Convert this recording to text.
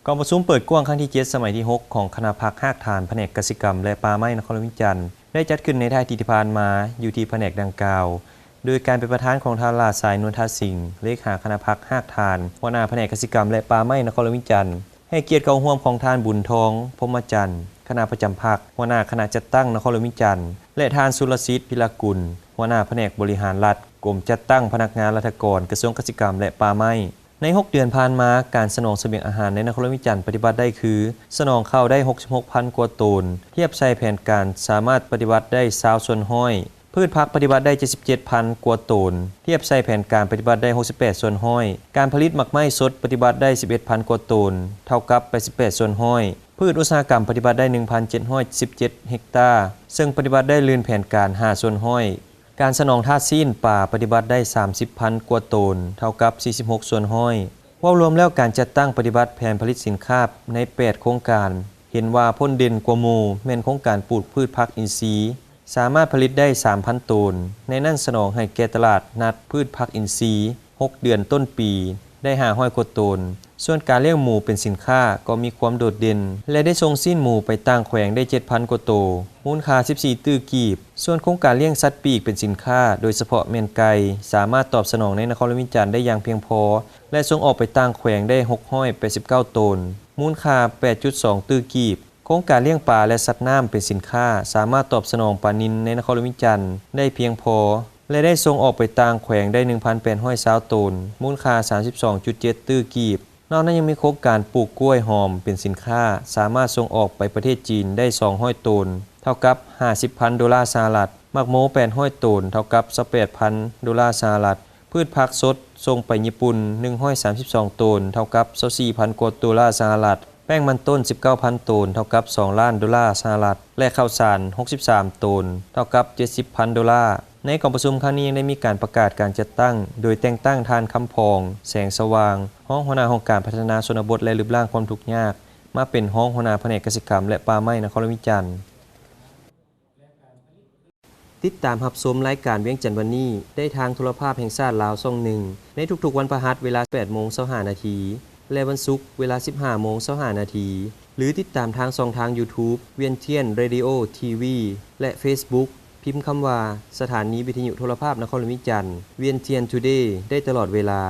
ກອງປະຊຸມເປີດກວ້າງຄັ້ງທີເຈັດ ສະໄໝທີຫົກ ຂອງຄະນະພັກຮາກຖານພະແນກກະສິກຳ ແລະ ປ່າໄມ້ນະຄອນຫຼວງວຽງຈັນ ໄດ້ຈັດຂຶ້ນໃນທ້າຍອາທິດທີ່ຜ່ານມາ ຢູ່ທີ່ພະແນກດັ່ງກ່າວ ໂດຍການເປັນປະທານຂອງທ່ານ ຫຼ້າຊາຍ ນວນທະສິງ ເລຂາຄະນະພັກຮາກຖານ, ຫົວໜ້າພະແນກກະສິກຳ ແລະ ປ່າໄມ້ນະຄອນຫຼວງວຽງຈັນ, ໃຫ້ກຽດເຂົ້າຮ່ວມຂອງທ່ານ ບຸນທອງ ພົມມະຈັນ ຄະນະປະຈຳພັກ, ຫົວໜ້າຄະນະຈັດຕັ້ງນະຄອນຫຼວງວຽງຈັນ ແລະ ທ່ານ ສຸລະສິດ ພິລະກຸນ ຫົວໜ້າພະແນກບໍລິຫານລັດ, ກົມຈັດຕັ້ງພະນັກງານລັດຖະກອນ, ກະຊວງກະສິກຳ ແລະ ປ່າໄມ້. ໃນຫົກເດືອນຜ່ານມາ, ການສະໜອງສະບຽງອາຫານໃນນະຄອນຫຼວງວຽງຈັນປະຕິບັດໄດ້ຄື ສະໜອງເຂົ້າໄດ້ຫົກສິບຫົກພັນກວ່າໂຕນ, ທຽບໃສ່ແຜນການສາມາດປະຕິບັດໄດ້ຊາວສ່ວນຮ້ອຍ, ພືດຜັກປະຕິບັດໄດ້ເຈັດສິບເຈັດພັນກວ່າໂຕນ, ທຽບໃສ່ແຜນການປະຕິບັດໄດ້ຫົກສິບແປດສ່ວນຮ້ອຍ, ການຜະລິດໝາກໄມ້ສົດປະຕິບັດໄດ້ສິບເອັດພັນກວ່າໂຕນ, ເທົ່າກັບແປດສິບແປດສ່ວນຮ້ອຍ, ພືດອຸດສາຫະກຳປະຕິບັດໄດ້ໜຶ່ງພັນເຈັດຮ້ອຍສິບເຈັດເຮັກຕາ, ເຊິ່ງປະຕິບັດໄດ້ລື່ນແຜນການຫ້າສ່ວນຮ້ອຍ, ການສະໜອງທາດຊີ້ນປາປະຕິບັດໄດ້ສາມສິບພັນກວ່າໂຕນ, ເທົ່າກັບສີ່ສິບຫົກສ່ວນຮ້ອຍ. ເວົ້າລວມແລ້ວ, ການຈັດຕັ້ງປະຕິບັດແຜນຜະລິດສິນຄ້າໃນແປດໂຄງການ ເຫັນວ່າພົ້ນເດັ່ນກວ່າໝູ່ແມ່ນໂຄງການປູກພືດຜັກອິນຊີ, ສາມາດຜະລິດໄດ້ສາມພັນໂຕນ, ໃນນັ້ນສະໜອງໃຫ້ແກ່ຕະຫຼາດນັດພືດຜັກອິນຊີ ຫົກເດືອນຕົ້ນປີ ໄດ້ຫ້າຮ້ອຍກວ່າໂຕນ. ສ່ວນການລ້ຽງໝູເປັນສິນຄ້າກໍມີຄວາມໂດດເດັ່ນ ແລະ ໄດ້ສົ່ງຊີ້ນໝູໄປຕ່າງແຂວງໄດ້ເຈັດພັນກວ່າໂຕ, ມູນຄ່າສິບສີ່ຕື້ກີບ. ສ່ວນໂຄງການລ້ຽງສັດປີກເປັນສິນຄ້າ, ໂດຍສະເພາະແມ່ນໄກ່, ສາມາດຕອບສະໜອງໃນນະຄອນຫຼວງວຽງຈັນໄດ້ຢ່າງພຽງພໍ ແລະ ສົ່ງອອກໄປຕ່າງແຂວງໄດ້ຫົກຮ້ອຍແປດສິບເກົ້າໂຕນ, ມູນຄ່າແປດຈຸດສອງຕື້ກີບ. ໂຄງການລ້ຽງປາ ແລະ ສັດນ້ຳເປັນສິນຄ້າ ສາມາດຕອບສະໜອງປານິນໃນນະຄອນຫຼວງວຽງຈັນໄດ້ພຽງພໍ ແລະ ໄດ້ສົ່ງອອກໄປຕ່າງແຂວງໄດ້ໜຶ່ງພັນແປດຮ້ອຍຊາວໂຕນ, ມູນຄ່າສາມສິບສອງຈຸດເຈັດຕື້ກີບ. ນອກນັ້ນຍັງມີໂຄງການປູກກ້ວຍຫອມເປັນສິນຄ້າ ສາມາດສົ່ງອອກໄປປະເທດຈີນໄດ້ສອງຮ້ອຍໂຕນ, ເທົ່າກັບຫ້າສິບພັນໂດລາສະຫະລັດ, ໝາກໂມແປດຮ້ອຍໂຕນ, ເທົ່າກັບຊາວແປດພັນໂດລາສະຫະລັດ, ພືດຜັກສົດສົ່ງໄປຍີ່ປຸ່ນໜຶ່ງຮ້ອຍສາມສິບສອງໂຕນ, ເທົ່າກັບຊາວສີ່ພັນກວ່າໂດລາສະຫະລັດ, ແປ້ງມັນຕົ້ນສິບເກົ້າພັນໂຕນ, ເທົ່າກັບສອງລ້ານໂດລາສະຫະລັດ ແລະ ເຂົ້າສານຫົກສິບສາມໂຕນ, ເທົ່າກັບເຈັດສິບພັນໂດລາ. ໃນກອງປະຊຸມຄັ້ງນີ້ຍັງໄດ້ມີການປະກາດການຈັດຕັ້ງ ໂດຍແຕ່ງຕັ້ງທ່ານ ຄຳພອງ ແສງສະຫວ່າງ ຮອງຫົວໜ້າຫ້ອງການພັດທະນາຊົນນະບົດ ແລະ ລຶບລ້າງຄວາມທຸກຍາກ ມາເປັນຮອງຫົວໜ້າພະແນກກະສິກຳ ແລະ ປ່າໄມ້ນະຄອນຫຼວງວຽງຈັນ. ຕິດຕາມຮັບຊົມລາຍການວຽງຈັນວັນນີ້ ໄດ້ທາງໂທລະພາບແຫ່ງຊາດລາວຊ່ອງໜຶ່ງ ໃນທຸກໆວັນພະຫັດເວລາແປດໂມງຊາວຫ້ານາທີ ແລະ ວັນສຸກເວລາສິບຫ້າໂມງຊາວຫ້ານາທີ ຫຼື ຕິດຕາມທາງຊ່ອງທາງ YouTube ວຽງທຽນ Radio TV ແລະ Facebook ພິມຄຳວ່າ ສະຖານີວິທະຍຸໂທລະພາບນະຄອນຫຼວງວຽງຈັນ ວຽງທຽນ Today ໄດ້ຕະຫຼອດເວລາ.